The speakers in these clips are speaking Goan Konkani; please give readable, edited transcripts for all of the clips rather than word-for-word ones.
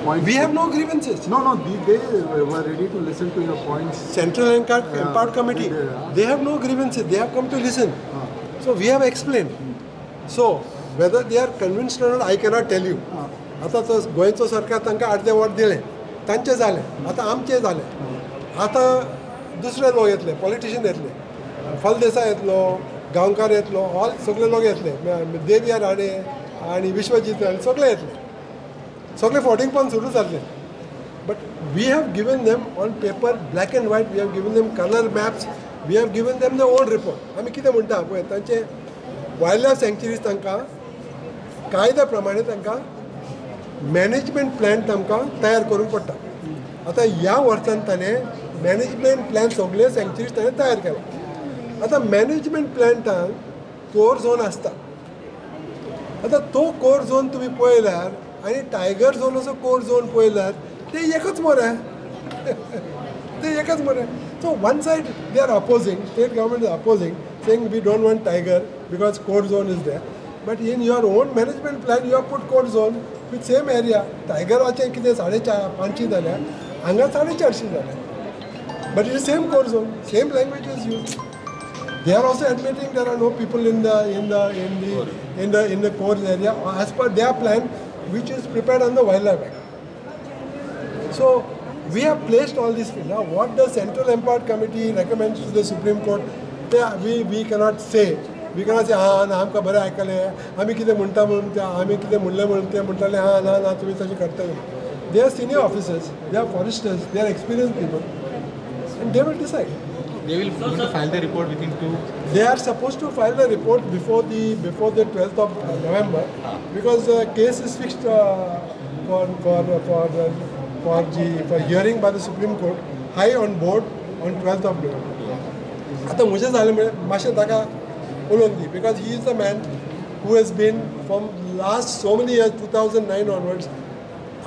points. We have no grievances. No, no, they were ready to listen to your points. Central Empowered Committee, they have no grievances. They have come to listen. So we have explained. So whether they are convinced or not, I cannot tell you. आतां तो गोंयचो सरकार तांकां अर्दें वोट दिलें, तांचें जालें, आतां आमचें जालें. आतां दुसरे लोक येतले, पॉलिटिशियन येतले, फलदेसाय येतलो, गांवकार येतलो, ऑल सगळे लोक येतले, देविया राणे आनी विश्वजीत राणे सगळे येतले, सगळे फोटींग पण सुरू जातले. But we have given them on paper, black and white, we have given them colour maps, we have given them the own report. आमी कितें म्हणटा पळय, तांचे वायल्ड लायफ सँक्चुरीज तांकां कायद्या प्रमाणे तांकां मॅनेजमेंट प्लॅन तांकां तयार करूंक पडटा. आतां ह्या वर्सान ताणें मॅनेजमेंट प्लॅन सगळे सँक्चुरीज ताणें तयार केला. आतां मॅनेजमेंट प्लॅनान कोर झोन आसता. आतां तो कोर झोन तुमी पळयल्यार आनी टायगर झोनाचो कोर झोन पळयल्यार ते एकच मरे, ते एकच मरे. So one side they are opposing, state government is opposing, saying we don't want tiger because core zone is there. But in your own management plan you have put core zone with same area. टायगराचें कितें 450 जाल्यार हांगा 450 जाल्यार, but it is same core zone, same language is use. They are also admitting there are no people in the in the in the in the in the core area as per their plan, which is prepared on the Wildlife Act. So we have placed all these. Now, what the Central Empowered Committee recommends to the Supreme Court, we cannot say. We cannot say, ah, ना आमकां बरें आयकलें, आमी कितें म्हणटा म्हणून ते, आमी कितें म्हणलें म्हणून ते म्हणटाले, हां ना ना तुमी तशें करतले. They are senior officers, they are foresters, they are experienced people, and they will decide. They will going to file the report within 2. They are supposed to file the report before the 12th of November, because the case is fixed for hearing by the Supreme Court high on board on 12th of November. आतां म्हजें जालें म्हळ्यार मातशें ताका उलोवन दी, because he is a man who has been from last so many years, 2009 onwards,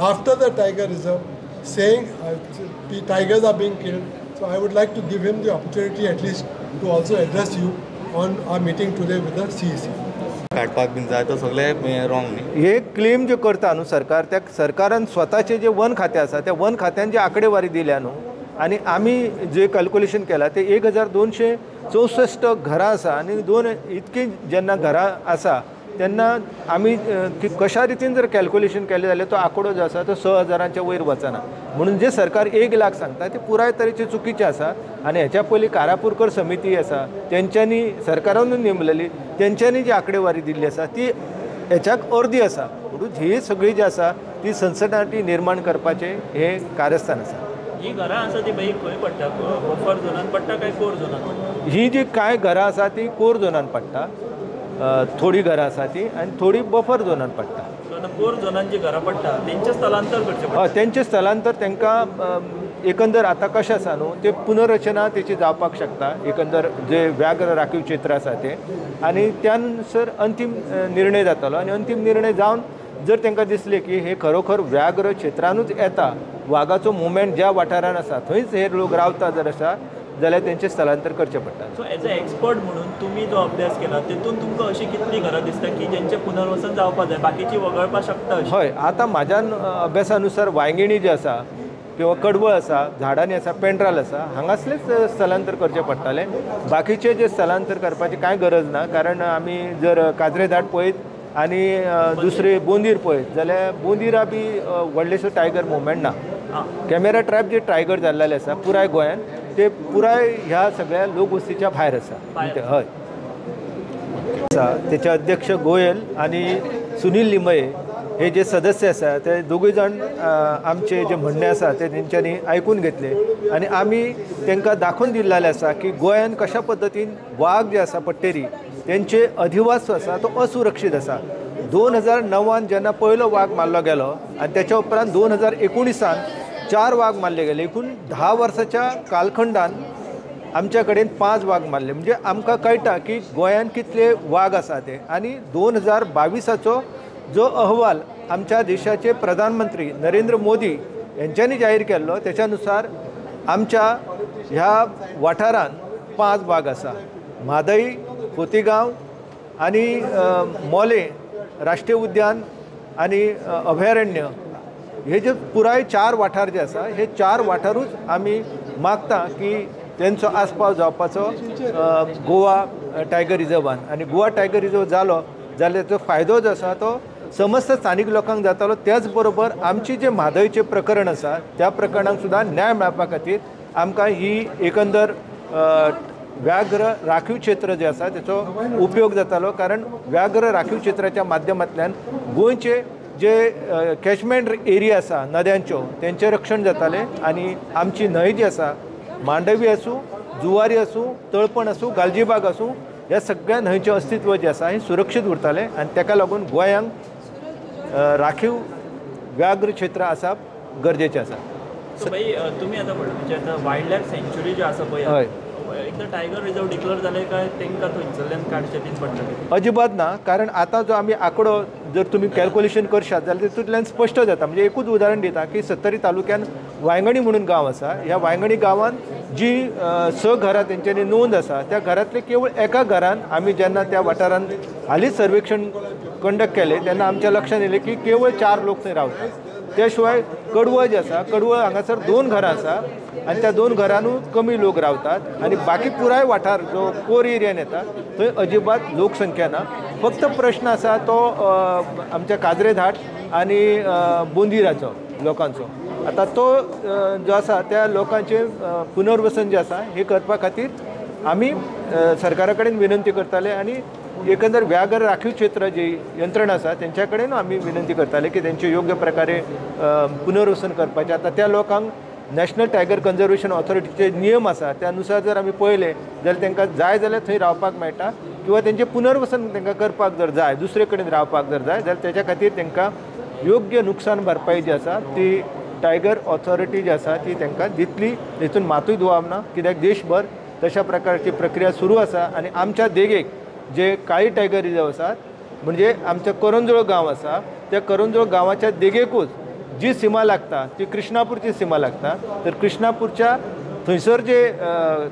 after the tiger reserve, saying the tigers are being killed. So I would like to give him the opportunity at least to also address you on our meeting today with the CEC. काडपाक बीन जाय तो सगळे रॉंग न्ही. हे क्लेम जे करता न्हू सरकार, त्या सरकारान स्वताचे जे वन खातें आसा त्या वन खात्यान जी आंकडेवारी दिल्या न्हू, आनी आमी जे कॅल्क्युलेशन केलां ते 1264 घरां आसा, आनी दोन इतकी जेन्ना घरां आसा तेन्ना आमी कशा रितीन जर कॅल्क्युलेशन केलें जाल्यार तो आंकडो जो आसा तो 6000च्या वयर वचना. म्हणून जे सरकार 1 लाख सांगता ते पुराय तरेचे चुकीचें आसा. आनी हेच्या पयलीं कारापूरकर समिती आसा, तेंच्यांनी सरकारानूच नेमलेली, तेंच्यांनी जी आंकडेवारी दिल्ली आसा ती हेच्याक अर्दी आसा. म्हणून ही सगळी जी आसा ती सनसनाटी निर्माण करपाचें हें कारस्थान आसा. ही घरां आसा ती बाई खंय पडटा, बफर झोनान पडटा काय कोर झोनान पडटा? ही जी कांय घरां आसा ती कोर झोनान पडटा, थोडी घरां आसा ती, आनी थोडी बफर झोनान पडटा. सो आतां कोर झोनान जी घरां पडटा तेंचें स्थलांतर करचें पडटा. हय, तेंचें स्थलांतर तांकां एकंदर आतां कशें आसा न्हू ते पुनर्रचना तेची जावपाक शकता, एकंदर जे व्याघ्र राखीव क्षेत्र आसा तें, आनी त्यानुसार अंतीम निर्णय जातलो. आनी अंतीम निर्णय जावन जर तांकां दिसलें की हे खरोखर व्याघ्र क्षेत्रानूच येता, वागाचो मुवमेंट ज्या वाठारान आसा थंयच हे लोक रावता जर आसा जाल्यार तेंचें स्थलांतर करचें पडटा. सो एज अ एक्सपर्ट म्हणून तुमी जो अभ्यास केला तेतून तुमकां अशी कितली घरां दिसता की जेंचें पुनर्वसन जावपाक जाय, बाकीची वगळपाक शकता? हय, आतां म्हाज्या अभ्यासानुसार वांयगिणी जी आसा किंवा कडवळ आसा, झाडांनी आसा, पेंड्राल आसा, हांगासलेच स्थलांतर करचें पडटालें. बाकीचें जे स्थलांतर करपाची कांय गरज ना, कारण आमी जर काजरेधाट पळयत आनी दुसरे बोंदीर पळयत जाल्यार बोंदिरा बी व्हडलेसो टायगर मुवमेंट ना. कॅमेरा ट्रॅप जे टायगर जाल्ले आसा पुराय गोंयान ते पुराय ह्या सगळ्या लोकवस्तीच्या भायर आसा. हय, तेचे अध्यक्ष गोयल आनी सुनील लिमये हे जे सदस्य आसा ते दोगूय जाण आमचे जे म्हणणें आसा ते तेंच्यांनी आयकून घेतले, आनी आमी तांकां दाखोवन दिल्लें आसा की गोंयान कशा पद्दतीन वाग जे आसा पट्टेरी तेंचे अधिवास जो आसा तो असुरक्षीत आसा. 2009 जेन्ना पयलो वाग मारलो गेलो आनी तेच्या उपरांत 2019 4 वाग मारले गेले. एकूण 10 वर्साच्या कालखंडान आमच्या कडेन 5 वाग मारले. म्हणजे आमकां कळटा की गोंयान कितले वाग आसा ते. आनी 2022 जो अहवाल आमच्या देशाचे प्रधानमंत्री नरेंद्र मोदी यांच्यांनी जाहीर केल्लो त्याच्यानुसार आमच्या ह्या वाठारान 5 वाग आसा. म्हादई, खोतीगांव आनी मोले राष्ट्रीय उद्यान आनी अभयारण्य हे जे पुराय 4 वाठार जे आसा हे 4 वाठारूच आमी मागता की तेंचो आस्पाव जावपाचो गोवा टायगर रिजर्वान. आनी गोवा टायगर रिजर्व जालो जाल्यार तो फायदो जो आसा तो समस्त स्थानीक लोकांक जातालो. त्याच बरोबर आमची जे म्हादयचें प्रकरण आसा त्या प्रकरणाक सुद्दां न्याय मेळपा खातीर आमकां ही एकंदर व्याघ्र राखीव क्षेत्र जे आसा तेचो उपयोग जातालो. कारण व्याघ्र राखीव क्षेत्राच्या माध्यमांतल्यान गोंयचे जे कॅचमेंट एरिया आसा नद्यांच्यो तेंचें रक्षण जातालें आनी आमची न्हंय जी आसा मांडवी आसूं, जुवारी आसूं, तळपण आसूं, गालजीबाग आसूं, ह्या सगळ्या न्हंयचें अस्तित्व जें आसा हें सुरक्षीत उरतालें आनी ताका लागून गोंयांक राखीव व्याघ्र क्षेत्र आसप गरजेचें आसा. सो भाई तुमी आतां म्हणटा म्हणजे आतां वायल्ड लायफ सँच्युरी ज्यो आसा पळय हय, एकदां टायगर रिजर्व डिक्लेअर जालें काय तांकां थंयसरल्यान काडचें पडटलें? अजिबात ना, कारण आतां जो आमी आंकडो जर तुमी कॅल्कुलेशन करशात जाल्यार तितूंतल्यान स्पश्ट जाता. म्हणजे एकूच उदाहरण दिता की सत्तरी तालुक्यान वांयगणी म्हणून गांव आसा. ह्या वांयगणी गांवांत जी 6 घरां तेंच्यांनी नोंद आसा त्या घरांतले केवळ एका घरान आमी जेन्ना त्या वाठारांत हालींच सर्वेक्षण कंडक्ट केलें तेन्ना आमच्या लक्षांत येयलें की केवळ 4 लोक थंय रावतात. त्या शिवाय कडवळ जे आसा, कडवळ हांगासर 2 घरां आसा आनी त्या 2 घरानूच कमी लोक रावतात आनी बाकी पुराय वाठार जो कोर एरियान येता थंय अजिबात लोकसंख्या ना. फक्त प्रश्न आसा तो आमच्या काजरेघाट आनी बोंदिराचो लोकांचो. आतां तो जो आसा त्या लोकांचें पुनर्वसन जें आसा हें करपा खातीर आमी सरकारा कडेन विनंती करताले आनी एकंदर व्याघ्र राखीव क्षेत्र जी यंत्रणा आसा तेंच्या कडेन आमी विनंती करताले की तेंचे योग्य प्रकारे पुनर्वसन करपाचें. आतां त्या लोकांक नॅशनल टायगर कन्जर्वेशन ऑथॉरिटीचे नियम आसा त्या नुसार जर आमी पळयलें जाल्यार तांकां जाय जाल्यार थंय रावपाक मेळटा किंवा तेंचें पुनर्वसन तांकां करपाक जर जाय, दुसरे कडेन रावपाक जर जाय जाल्यार तेच्या खातीर तांकां योग्य नुकसान भरपाई जी आसा ती टायगर ऑथॉरिटी जी आसा ती तांकां दितली. हेतून मातूय दुबाव ना, कित्याक देशभर तशा प्रकारची प्रक्रिया सुरू आसा आनी आमच्या देगेक जे काळी टायगर रिजर्व आसात म्हणजे आमचो करंजोळ गांव आसा त्या करंजोळ गांवाच्या देगेकूच जी सीमा लागता ती कृष्णापूरची सीमा लागता. तर कृष्णापूरच्या थंयसर जे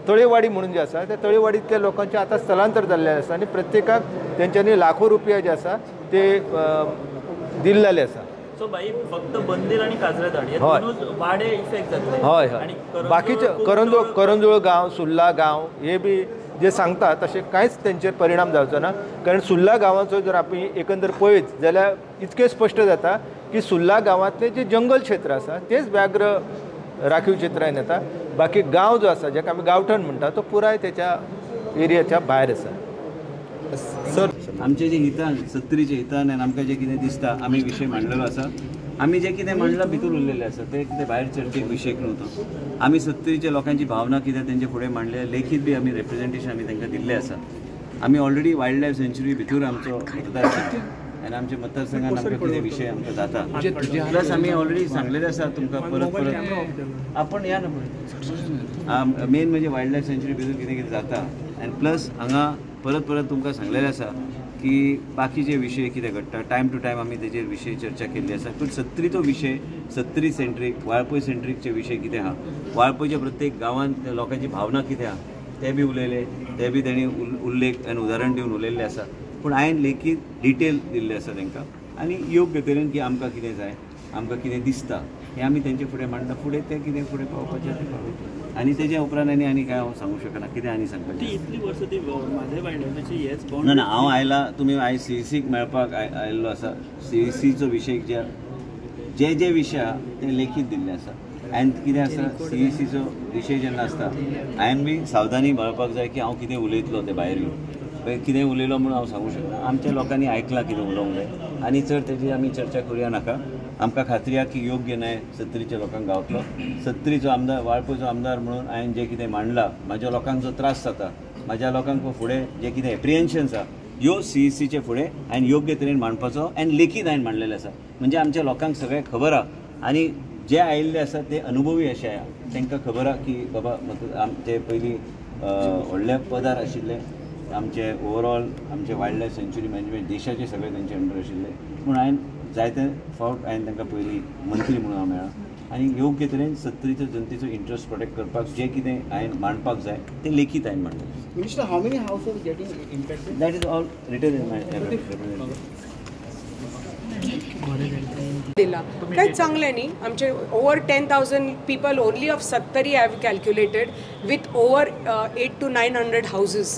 तळेवाडी म्हणून जे आसा त्या तळेवाडींतल्या लोकांचें आतां स्थलांतर जाल्लें आसा आनी प्रत्येकाक तेंच्यांनी लाखो रुपया जे आसा ते दिल्लेले आसा. सो भाई फक्त बंदीर आनी काजरेघाट हे दोनूच वाडे इफेक्ट जातले? हय हय, बाकीचे करंजोळ, करंजोळ गांव, सुर्ला गांव हे बी जे सांगता तशें कांयच तेंचेर परिणाम जावचो ना. कारण सुर्ला गांवाचो जर आमी एकंदर पळयत जाल्यार इतकें स्पश्ट जाता की सुर्ला गांवांतलें जें जंगल क्षेत्र आसा तेच व्याघ्र राखीव क्षेत्रान येता. बाकी गांव जो आसा जाका आमी गांवठण म्हणटा तो पुराय तेच्या एरियाच्या भायर आसा. सर आमचे जे हितान सत्तरीचे हितान आनी आमकां जें कितें दिसता आमी विशय मांडलेलो आसा. आमी जें कितें मांडलां भितर उरलेलें आसा तें कितें भायर चर्चेक विशय न्हू तो. आमी सत्तरीच्या लोकांची भावना कितें तेंचे फुडें मांडले, लेखीत बी आमी रेप्रेजेंटेशन आमी तांकां दिल्लें आसा. आमी ऑलरेडी वायल्ड लायफ सँच्युरी भितर आमचो मतदारसंघ आनी आमच्या मतदारसंघान आमकां कितें विशय आमकां जाता प्लस आमी ऑलरेडी सांगलेलें आसा तुमकां परत परत आपण या ना मेन म्हणजे वायल्ड लायफ सँच्युरी भितर कितें कितें जाता आनी प्लस हांगा परत परत तुमकां सांगलेलें आसा की बाकीचे विशय कितें घडटा टायम टू टायम आमी तेजेर विशय चर्चा केल्ली आसा. पूण सत्तरीचो विशय सत्तरी सेंट्रीक वाळपय सेंट्रीकचे विशय कितें आहा, वाळपयच्या प्रत्येक गांवांत लोकांची भावना कितें आहा ते बी उलयले, ते बी तेणी उल्लेख आनी उदाहरण दिवन उलयल्लें आसा. पूण हांवें लेखीत डिटेल दिल्लें आसा तांकां आनी योग्य तरेन की आमकां कितें जाय, आमकां कितें दिसता हें आमी तेंचे फुडें मांडटा. फुडें तें कितें फुडें पावपाचें तें पावयता आनी तेज्या उपरांत आनी आनी कांय हांव सांगूंक शकना कितें आनी सांगपाचें. इतली वर्सां ती म्हादय वायल्ड हेच ना ना हांव आयला, तुमी आयज सीईसीक मेळपाक आयिल्लो आसा. सीईसीचो विशय जे जे जे विशय आहा ते लेखीत दिल्ले आसा आनी कितें आसा सीईसीचो विशय जेन्ना आसता हांवें बी सावधानी बाळपाक जाय की हांव कितें उलयतलो तें भायर येवन कितें उलयलो म्हणून हांव सांगूंक शकना. आमच्या लोकांनी आयकलां कितें उलोवंक जाय आनी चड तेजी आमी चर्चा करुया नाका. आमकां खात्री आहा की योग्य न्याय सत्तरीच्या लोकांक गावतलो. सत्तरीचो आमदार, वाळपयचो आमदार म्हणून हांवें जें कितें मांडलां, म्हाज्या लोकांक जो त्रास जाता, म्हाज्या लोकांक फुडें जें कितें एप्रिहेन्शन्स आहा ह्यो सीईसीचे फुडें हांवें योग्य तरेन मांडपाचो आनी लेखीत हांवें मांडलेलें आसा. म्हणजे आमच्या लोकांक सगळें खबर आहा आनी जे आयिल्ले आसा ते अनुभवी अशे आहा, तांकां खबर आहा की बाबा आमचे पयलीं व्हडल्या पदार आशिल्ले आमचे ओवरऑल आमचे वायल्ड लायफ सँच्युरी मॅनेजमेंट देशाचे सगळे तेंचे अंडर आशिल्ले. पूण हांवें जायते फावट हांवें तांकां पयलीं मंत्री म्हणून हांव मेळ्ळा आनी योग्य तरेन सत्तरीचो जनतेचो इंट्रस्ट प्रोटेक्ट करपाक जें कितें हांवें मांडपाक जाय तें लेखीत हांवें मांडलें. Minister, how many houses getting impacted? That is all written in my representation. दिला कांयच सांगलें न्ही. आमचे over 10,000 people only of Sattari have calculated with over 800 to 900 houses.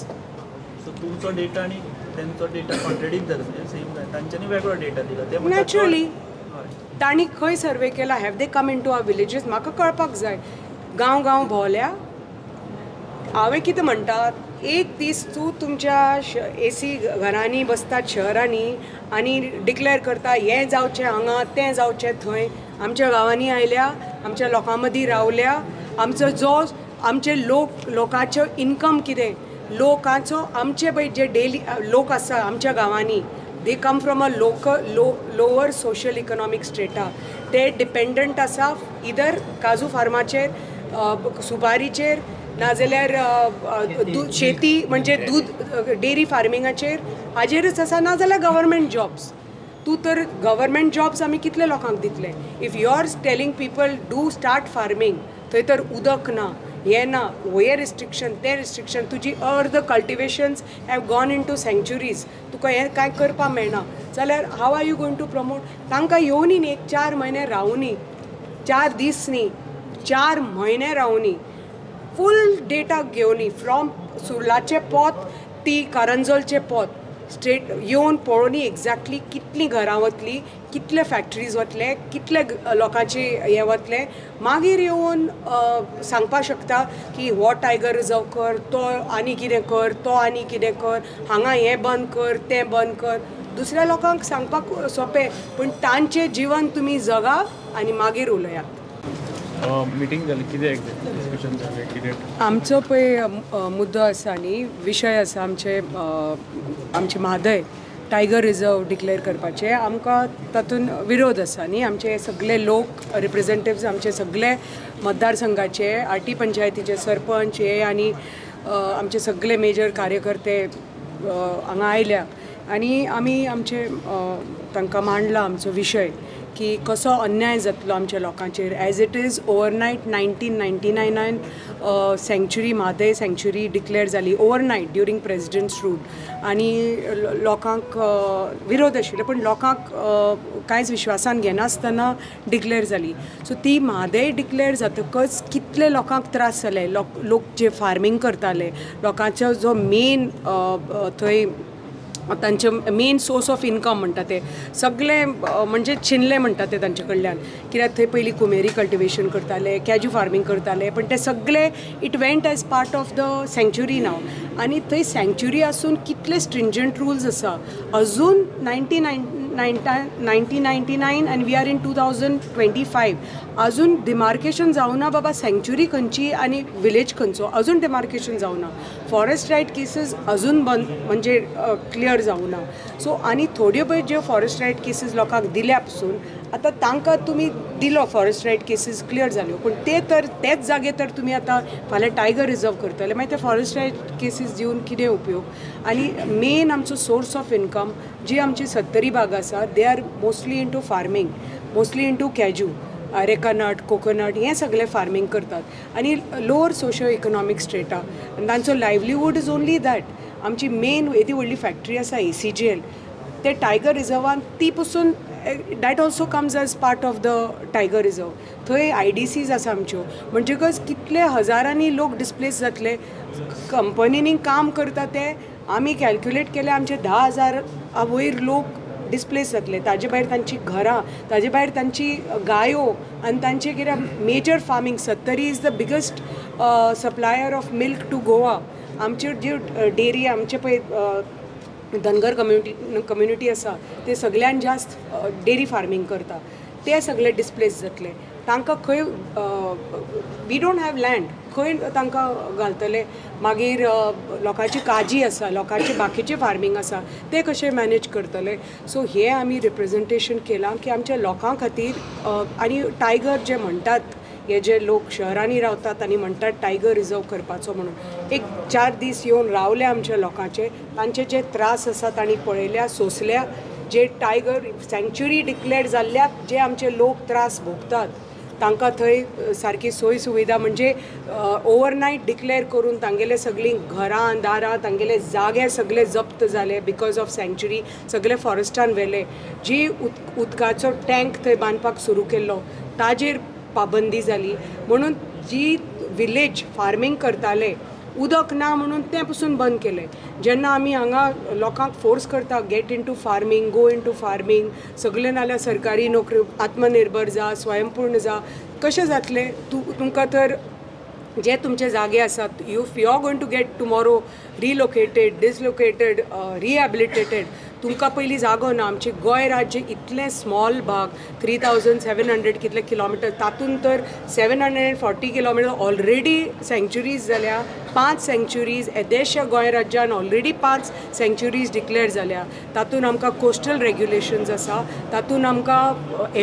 So तुमचो डेटा आनी तेंचो डेटा कॉन्ट्रेडिक्ट जाता, म्हणजे सेम जाय, तांच्यांनी वेगळो डेटा दिला. ते नॅचरली तांणी खंय सर्वे केला, have they come into our villages, म्हाका कळपाक जाय. गांव गांव भोंवल्या हांवें. कितें म्हणटा, एक दीस तूं तुमच्या एसी घरांनी बसतात शहरांनी आनी डिक्लेअर करता हें जावचें हांगा, तें जावचें थंय. आमच्या गांवांनी आयल्या, आमच्या लोकां मदीं रावल्या, आमचो जो आमचे लोक लोकांचो इनकम कितें, लोकांचो आमचे पळय जे डेली लोक आसा आमच्या गांवांनी, they come from a lower social economic strata. ते डिपेंडंट आसा इधर काजू फार्माचेर, सुपारीचेर, नाजाल्यार शेती म्हणजे दूद डेरी फार्मिंगाचेर, हाजेरच आसा, नाजाल्यार गव्हर्मेंट जॉब्स. तूं तर गव्हर्मेंट जॉब्स आमी कितले लोकांक दितले? If you are telling people do start farming, थंय तर उदक ना, हें ना, हें रिस्ट्रिक्शन तें रिस्ट्रिक्शन, तुजी अर्द cultivations have gone into sanctuaries, तुका हें कांय करपाक मेळना जाल्यार how are you going to promote? तांकां येवनी न्ही, एक 4 म्हयने रावुनी, 4 दीस न्ही, 4 म्हयने रावुनी, फूल डेटा घेवनी फ्रॉम सुर्लाचें पोत ती करंजोलचें पोत स्ट्रेट येवन पळोवनी एक्झॅक्टली कितलीं घरां वतलीं, कितले फॅक्टरीज वतले, कितले लोकांचे हें वतलें, मागीर येवन सांगपाक शकता की हो टायगर रिजर्व कर, तो आनी कितें कर, तो आनी कितें कर, हांगा हें बंद कर, तें बंद कर. दुसऱ्या लोकांक सांगपाक सोंपें, पूण तांचें जिवन तुमी जगा आनी मागीर उलयात. मिटींग जाली, कितें डिस्कशन जालें, कितें? आमचो पळय मुद्दो आसा न्ही, विशय आसा आमचे आमचे म्हादय टायगर रिजर्व डिक्लेअर करपाचें. आमकां तातूंत विरोध आसा न्ही. आमचे सगळे लोक रिप्रेझेंटेटिव्स, आमचे सगळे मतदारसंघाचे, आरटी पंचायतीचे सरपंच हे आनी आमचे सगळे मेजर कार्यकर्ते हांगा आयल्या आनी आमी आमचे तांकां मांडला आमचो विशय की कसो अन्याय जातलो आमच्या लोकांचेर. As it is overnight 1999 sanctuary, Mhadei sanctuary declare जाली ओवरनायट ड्युरींग प्रेजिडेंट्स रूल, आनी लोकांक विरोध आशिल्लो पूण लोकांक कांयच विश्वासान घेनासतना डिक्लेअर जाली. सो ती म्हादय डिक्लेअर जातकच कितले लोकांक त्रास जाले, लोक जे फार्मींग करताले, लोकांचो जो मेन थंय तांचे मेन सोर्स ऑफ इनकम म्हणटा ते सगळे म्हणजे चिनले म्हणटा ते तांचे कडल्यान, कित्याक थंय पयलीं कुमेरी कल्टिवेशन करताले, कॅज्यू फार्मींग करताले, पण ते सगळे it went as part of the sanctuary नाव. आनी थंय सँक्च्युरी आसून कितले स्ट्रिंजंट रुल्स आसा अजून 1999 आनी we are in 2025, अजून डिमार्केशन जावना बाबा सँक्च्युरी खंयची आनी विलेज खंयचो, अजून डिमार्केशन जावना. फॉरेस्ट रायट केसीस अजून बंद म्हणजे क्लियर जावना. सो आनी थोड्यो पळय ज्यो फॉरेस्ट रायट केसीस लोकांक दिल्या पसून आतां तांकां तुमी दिलो फॉरेस्ट रायट केसीस क्लियर जाल्यो, पूण ते तर तेच जागे तर तुमी आतां फाल्यां टायगर रिजर्व करतले, मागीर ते फॉरेस्ट रायट केसीस दिवन कितें उपयोग? आनी मेन आमचो सोर्स ऑफ इनकम जी आमची सत्तरी बाग आसा, they are mostly into farming, mostly into cashew, arecanut, coconut, हें सगळें फार्मींग करतात आनी लोअर सोशो इकनॉमीक स्ट्रेटा, आनी तांचो लायवलीहूड is only that. आमची मेन येदी व्हडली फॅक्टरी आसा ACGL, ते टायगर रिजर्वान ती पसून that also comes as part of the tiger reserve. थंय IDCs आसा आमच्यो, म्हणजेकच कितले हजारांनी लोक डिस्प्लेस जातले. कंपनींनी काम करता ते आमी कॅल्क्युलेट केले आमचे 10,000 वयर लोक डिस्प्लेस जातले, ताजे भायर तांची घरां, ताजे भायर तांची गायो आनी तांचे कितें major farming. Sattari is the biggest supplier of milk to Goa. आमच्यो ज्यो डेरी आमचे पळय धनगर कम्युनिटी आसा ते सगळ्यान जास्त डेरी फार्मींग करता, ते सगळे डिस्प्लेस जातले. तांकां खंय we don't have land, खंय तांकां घालतले? मागीर लोकांची काजी आसा, लोकांचे बाकीचें फार्मींग आसा, ते कशें मॅनेज करतले? सो हें आमी रिप्रेजेंटेशन केलां की आमच्या लोकां खातीर. आनी टायगर जे म्हणटात हे जे लोक शहरांनी रावतात आनी म्हणटात टायगर रिजर्व करपाचो म्हणून, एक 4 दीस येवन रावले आमच्या लोकांचे, तांचे जे त्रास आसा तांणी पळयल्या, सोंसल्या. जे टायगर सँक्च्युरी डिक्लेअर जाल्ल्याक जे आमचे लोक त्रास भोगतात तांकां थंय सारकी सोय सुविधा म्हणजे ओवरनायट डिक्लेअर करून तांगेले सगळीं घरां दारां तांगेले जागे सगळे जप्त जाले because of सँच्युरी, सगळे फॉरेस्टान व्हेले. जी उदकाचो टँक थंय बांदपाक सुरू केल्लो ताजेर पाबंदी जाली. म्हणून जी विलेज फार्मींग करताले उदक ना म्हणून तें पसून बंद केलें. जेन्ना आमी हांगा लोकांक फोर्स करता get into farming, go into farming, सगळे नाल्यार सरकारी नोकरी, आत्मनिर्भर जा, स्वयंपूर्ण जा, कशें जातलें? तुमकां तर जे तुमचे जागे आसात, if you are going to get tomorrow relocated, dislocated, rehabilitated, तुमकां पयलीं जागो ना. आमचें गोंय राज्य इतलें स्मॉल भाग 3700 कितले किलोमिटर, तातूंत तर 740 किलोमिटर ऑलरेडी सँच्युरीज जाल्या. 5 सँच्युरीज येदेशा गोंय राज्यान ऑलरेडी 5 सँच्युरीज डिक्लेअर जाल्या. तातूंत आमकां कोस्टल रेग्युलेशन्स आसा, तातूंत आमकां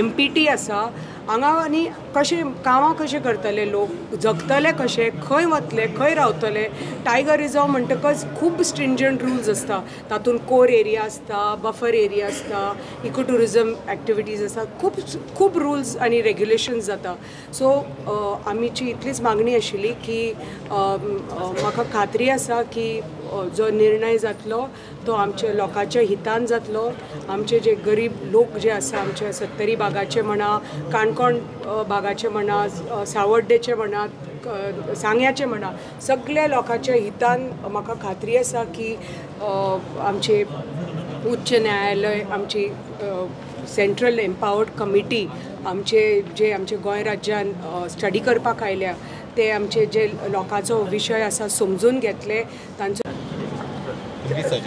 MPT आसा. हांगा आनी कशें कामां कशें करतले लोक, जगतले कशे, खंय वतले, खंय रावतले? टायगर रिजर्व म्हणटकच खूब स्ट्रिंजंट रुल्स आसता. तातूंत कोर एरिया आसता, बफर एरिया आसता, इको ट्युरिजम एक्टिविटीज आसता, खूब खूब रुल्स आनी रेग्युलेशन्स जाता. सो आमची इतलीच मागणी आशिल्ली की म्हाका खात्री आसा की जो निर्णय जातलो तो आमच्या लोकांच्या हितान जातलो. आमचे जे गरीब लोक जे आसा, आमच्या सत्तरी भागाचे म्हणा, काणकोण भागाचे म्हणा, सावड्डेचे म्हणा, सांग्याचे म्हणा, सगळ्या लोकांच्या हितान म्हाका खात्री आसा की आमचे उच्च न्यायालय, आमची सेंट्रल एम्पावर्ड कमिटी, आमचे जे आमचे गोंय राज्यान स्टडी करपाक आयल्या ते आमचे जे लोकांचो विशय आसा समजून घेतले. तांचो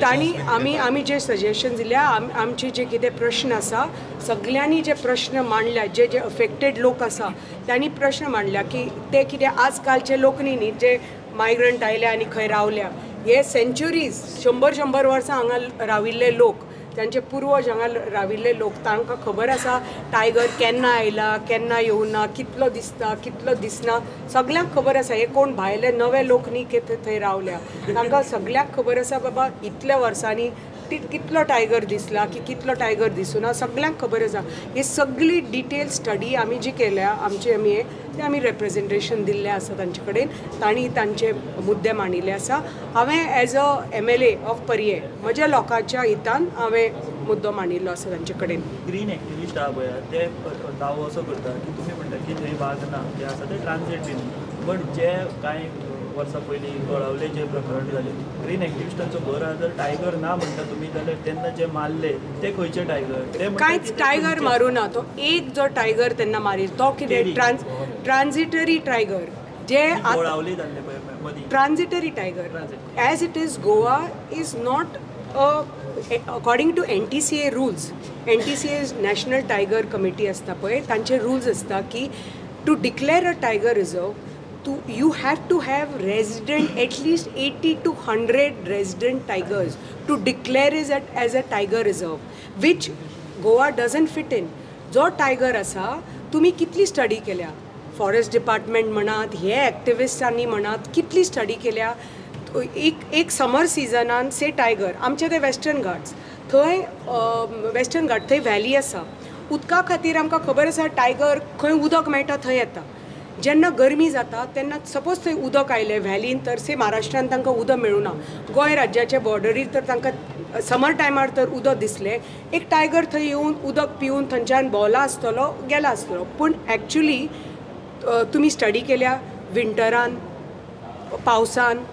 तांणी आमी आमी जे सजेशन दिल्या, आमचे जे कितें प्रश्न आसा, सगल्यांनी जे प्रश्न मांडल्या, जे जे अफेक्टेड लोक आसा तांणी प्रश्न मांडल्या की ते कितें आजकालचे लोक न्ही न्ही जे मायग्रंट आयल्या आनी खंय रावल्या, हे सेंच्युरीज 100-100 वर्सां हांगा राविल्ले लोक, तांचे पुर्वज हांगा राविल्ले लोक, तांकां खबर आसा टायगर केन्ना आयला, केन्ना येवना, कितलो दिसता, कितलो दिसना, सगल्यांक खबर आसा. हे कोण भायले नवे लोक न्ही की थंय रावल्या, तांकां सगल्यांक खबर आसा बाबा इतल्या वर्सांनी कितलो टायगर दिसला की कितलो टायगर दिसुना, सगल्यांक खबर आसा. ही सगळी डिटेल स्टडी आमी जी केल्या, आमचे आमी ते आमी रेप्रेजेंटेशन दिल्लें आसा तांचे कडेन, तांणी तांचे मुद्दे मांडिल्ले आसा. हांवें as a MLA of Parye म्हज्या लोकांच्या हितान हांवें मुद्दो मांडिल्लो आसा तांचे कडेन. ग्रीन एक्टिविस्ट आहा पळय ते दावो असो करता की तुमी म्हणटा की थंय वाग ना, जे आसा ते ट्रान्झीट बीन, बट जे कांय वर्सां पयलीं गोळावले जे प्रकरण जालें, ग्रीन एक्टिविस्टांचो भर आहा. जर टायगर ना म्हणटा तुमी जाल्यार तेन्ना जे मारले ते खंयचे टायगर? ते कांयच टायगर मारूं ना. तो एक जो टायगर तेन्ना मारिल तो कितें ट्रान्झिटरी टायगर, जे गोळावली जाल्ले पळय मदीं, transitory tiger. As it is Goa is not according to NTCA rules, NTCA national tiger committee आसता पळय, तांचे रुल्स आसता की to declare a tiger reserve you have to have resident at least 80 to 100 resident tigers to declare it as a tiger reserve, which Goa doesn't fit in. जो टायगर आसा तुमी कितली स्टडी केल्या, फॉरेस्ट डिपार्टमेंट म्हणात, हे एक्टिविस्टांनी म्हणात, कितली स्टडी केल्या. एक समर सिजनान से टायगर आमचे ते वेस्टर्न घाट्स, थंय वेस्टर्न घाट थंय व्हॅली आसा, उदका खातीर आमकां खबर आसा टायगर खंय उदक मेळटा थंय येता. जेन्ना गरमी जाता तेन्ना सपोज थंय उदक आयलें व्हॅलीन, तर से महाराष्ट्रान तांकां उदक मेळुना, गोंय राज्याच्या बॉर्डरीर तर तांकां समर टायमार तर उदक दिसलें, एक टायगर थंय येवन उदक पिवन थंयच्यान भोंवला आसतलो, गेला आसतलो. पूण एक्चुली तुमी स्टडी केल्या विंटरान, पावसान,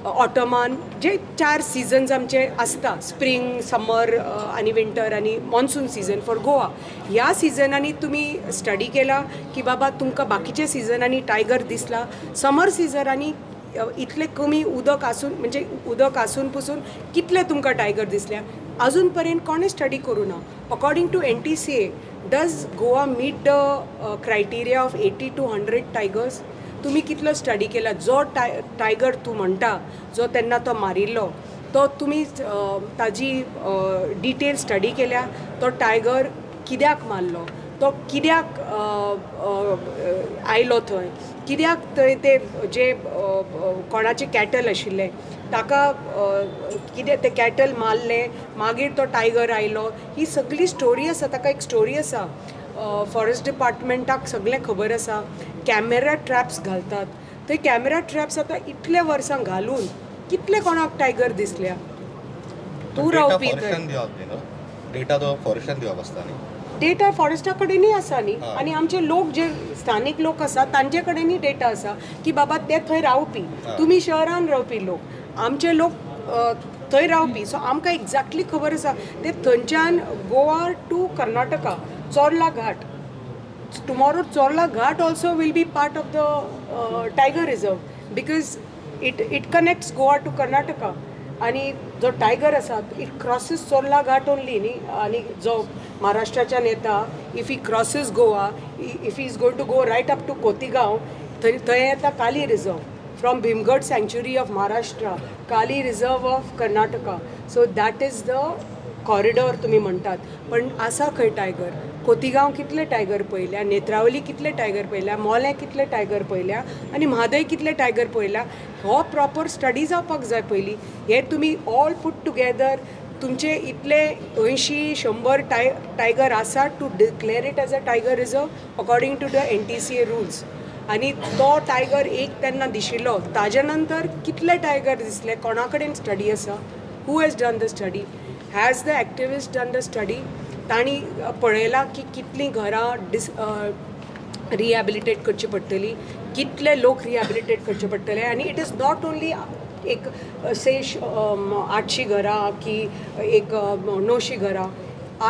ऑटमान, जे 4 सिजन्स आमचे आसता, स्प्रींग, समर आनी विंटर आनी मॉन्सून सिजन फॉर गोवा, ह्या सिजनांनी तुमी स्टडी केला की बाबा तुमकां बाकीच्या सिजनांनी टायगर दिसला, समर सिजनांनी इतलें कमी उदक आसून, म्हणजे उदक आसून पसून कितले तुमकां टायगर दिसल्या, अजून पर्यंत कोणें स्टडी करूं ना. According to NTCA does Goa meet the criteria of 80 to 100 tigers? तुमी कितलो स्टडी केला? जो टायगर तूं म्हणटा जो तेन्ना तो मारिल्लो तो तुमी ताजी डिटेल स्टडी केल्या? तो टायगर कित्याक मारलो, तो कित्याक आयलो थंय, कित्याक थंय ते जे कोणाचे कॅटल आशिल्ले ताका कितें ते कॅटल मारले, मागीर तो टायगर आयलो, ही सगळी स्टोरी आसा, ताका एक स्टोरी आसा. फॉरेस्ट डिपार्टमेंटाक सगळें खबर आसा. कॅमेरा ट्रॅप्स घालतात, थंय कॅमेरा ट्रॅप्स आतां इतले वर्सां घालून कितले कोणाक टायगर दिसल्या? तूं रावपी डेटा तो फॉरेस्टान दिवप आसता न्ही, डेटा फॉरेस्टा कडेनूय आसा न्ही, आनी आमचे लोक जे स्थानीक लोक आसा तांचे कडेनूय डेटा आसा की बाबा ते थंय रावपी, तुमी शहरान रावपी लोक, आमचे लोक थंय रावपी. सो आमकां एक्झॅक्टली खबर आसा ते थंयच्यान Goa to Karnataka Chorla Ghat, tomorrow Chorla Ghat also will be part of the tiger reserve because it connects Goa to Karnataka. आनी जो टायगर आसा it crosses Chorla Ghat only न्ही, आनी जो महाराष्ट्राच्यान येता if he crosses Goa, if he is going to go right up to Cotigao, थंय थंय येता Kali reserve from Bhimgad sanctuary of Maharashtra, Kali reserve of Karnataka. So that is the corridor तुमी म्हणटात. पण आसा खंय टायगर? खोतीगांव कितले टायगर पळयल्या, नेत्रावली कितले टायगर पळयल्या, मोलें कितले टायगर पळयल्या आनी म्हादय कितले टायगर पळयल्या. हो प्रॉपर स्टडी जावपाक जाय पयलीं. हे तुमी ऑल पुट टुगेदर तुमचे इतले 80-100 टायगर आसा to declare it as a tiger reserve according to the NTCA rules. आनी तो टायगर एक तेन्ना दिशिल्लो, ताजे नंतर कितले टायगर दिसले, कोणा कडेन स्टडी आसा? Who has done the study? Has the activist done the study? तांणी पळयलां की कितलीं घरां रिहॅबिलिटेट करची पडटली, कितले लोक रिहॅबिलिटेट करचे पडटले. आनी it is not only एक से 800 घरां की एक 900 घरां,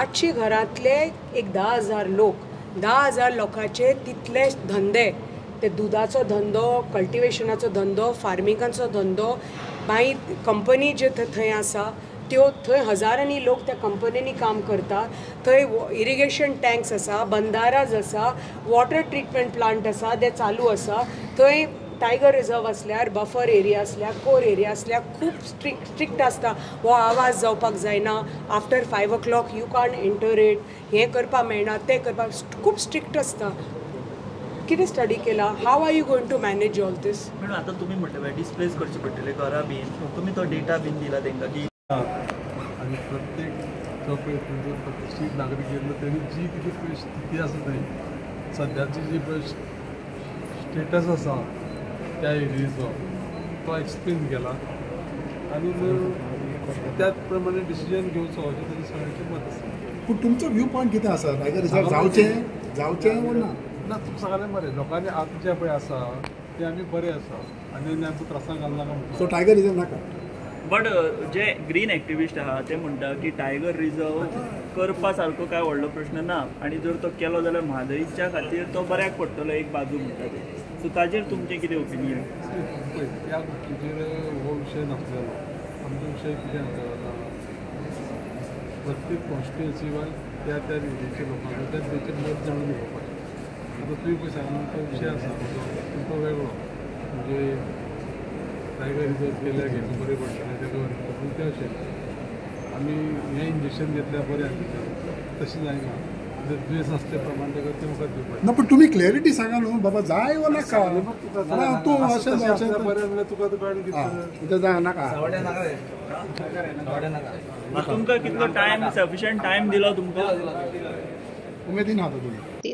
800 घरांतले एक 10,000 लोक, 10,000 लोकांचे तितले धंदे, ते दुदाचो धंदो, कल्टिवेशनाचो धंदो, फार्मिंगाचो धंदो, मागीर कंपनी जे थंय आसा त्यो थंय हजारांनी लोक त्या कंपनींनी काम करता, थंय इरिगेशन टँक्स आसा, बंदाराज आसा, वॉटर ट्रिटमेंट प्लांट आसा, ते चालू आसा. थंय टायगर रिजर्व आसल्यार बफर एरिया आसल्यार कोर एरिया आसल्यार खूब स्ट्रिक्ट आसता. हो आवाज जावपाक जायना, after 5 o'clock you can't enter it, हें करपाक मेळना, तें करपाक, खूब स्ट्रिक्ट आसता. कितें स्टडी केला? How are you going to manage all this? Madam आतां तुमी म्हणटा डिस्प्लेस करचे पडटले घरां बीन, तुमी तो डेटा बीन दिला तांकां की आनी प्रत्येक जो पळय थंय प्रतिश्ठीत नागरीक येयल्लो तेणी जी कितें पळय स्थिती आसा थंय सद्याची जी पळय स्टेटस आसा त्या एरियेचो तो एक्सप्लेन केला आनी त्याच प्रमाणे डिसिजन घेवचो अशें तांचें सगळ्यांचें मत आसा. पूण तुमचो व्यू पॉयंट कितें आसा? टायगर रिजर्व जावचें जावचें वो ना? ना, तुमकां सांगलें मरे, लोकांनी आतां जें पळय आसा तें आमी बरें आसा आनी आमकां त्रासांक घालनाका म्हणटा. सो टायगर रिजर्व नाका. बट जे ग्रीन एक्टिविस्ट आहा ते म्हणटा की टायगर रिजर्व करपा सारको काय व्हडलो प्रश्न ना, आनी जर तो केलो जाल्यार म्हादयच्या खातीर तो बऱ्याक पडटलो एक बाजू म्हणटा ते. सो ताजेर तुमचें कितें ओपिनियन? पळय, त्या गोश्टीचेर हो विशय नासलेलो. आमचो विशय कितें आसा, प्रत्येक कॉन्स्टिट्युएन्सी वायज त्या त्या एरियेच्या लोकांचो त्या तेचें मत जाणून घेवपाचें. आतां तुवें पळय सांगला तो विशय आसा तो वेगळो, म्हणजे टायगर रिजर्व केल्यार घेतलें बरें पडटलें तेका पूण तें अशें आमी हें इंजेक्शन घेतल्यार बरें आसलें तशें जायना, दुयेंस आसल्या प्रमाणे ताका तें वखद दिवपाचें. ना, पूण तुमी क्लॅरिटी सांगा न्हू बाबा, जाय वो नाका? तूं अशें अशें बरें जाल्यार तुका तुका कितें नाका. तुमकां कितलो टायम, सफिशियंट टायम दिलो तुमकां? उमेदीन आहा तुमी.